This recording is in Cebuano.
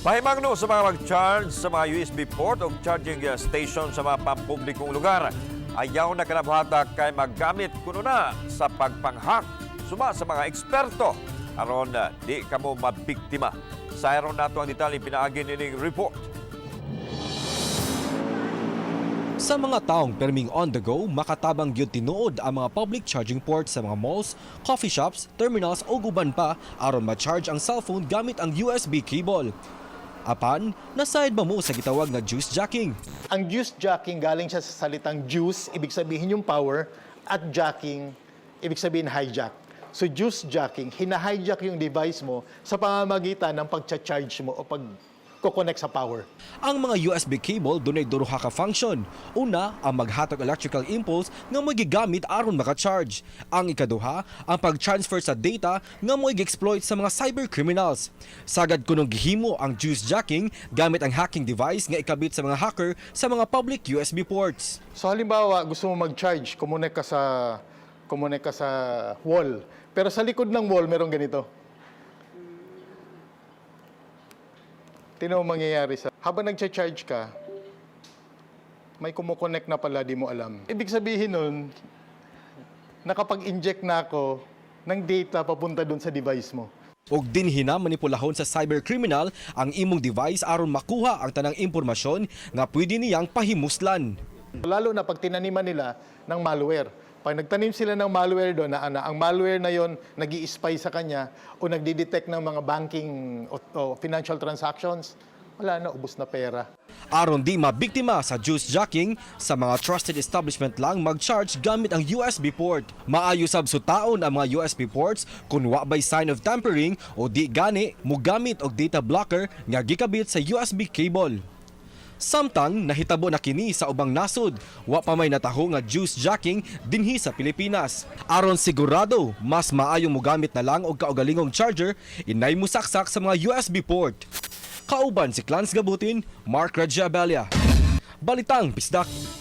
Pahimangno sa mga mag-charge sa mga USB port o charging station sa mga pampublikong lugar. Ayaw na kanabuhata kay maggamit kuno na sa pagpanghack suma sa mga eksperto aron di kamo mabiktima. Sayron nato ang detalye pinaagi nining report. Sa mga taong perming on the go, makatabang gyud tinuod ang mga public charging ports sa mga malls, coffee shops, terminals o uban pa aron ma-charge ang cellphone gamit ang USB cable. Apan, nasayod ba mo sa gitawag nga juice jacking? Ang juice jacking, galing siya sa salitang juice, ibig sabihin yung power, at jacking, ibig sabihin hijack. So juice jacking, hina-hijack yung device mo sa pamamagitan ng pagcha-charge mo o pag-connect sa power. Ang mga USB cable dunay duha ka function. Una, ang maghatag electrical impulse nga mo'y gigamit aron maka-charge. Ang ikaduha, ang pag-transfer sa data nga mo'y gi-exploit sa mga cyber criminals. Sagad kunong gihimo ang juice jacking gamit ang hacking device nga ikabit sa mga hacker sa mga public USB ports. So halimbawa, gusto mo mag-charge, kumonek ka sa wall. Pero sa likod ng wall, merong ganito. Tingnan mo mangyayari sa... Habang nagcha-charge ka, may kumukonek na pala, di mo alam. Ibig sabihin nun, nakapag-inject na ako ng data papunta dun sa device mo. Og dinhi na manipulahon sa cyber criminal ang imong device aron makuha ang tanang impormasyon nga pwede niyang pahimuslan. Lalo na pag tinaniman nila ng malware. Pag nagtanim sila ng malware doon, na ang malware na yon nag spy sa kanya o nagdi-detect ng mga banking o financial transactions, wala na, ubos na pera. Aron di mabiktima sa juice jacking, sa mga trusted establishment lang mag-charge gamit ang USB port. Maayo sab sutaon ang mga USB ports kung wa bay sign of tampering o di gani mogamit og data blocker nga gikabit sa USB cable. Samtang nahitabo na kini sa ubang nasod, wa pa may nataho nga juice jacking dinhi sa Pilipinas. Aron sigurado, mas maayong mogamit na lang og kaugalingong charger, inay musaksak sa mga USB port. Kauban si Clans Gabutin, Mark Rajabelia. Balitang Bisdak.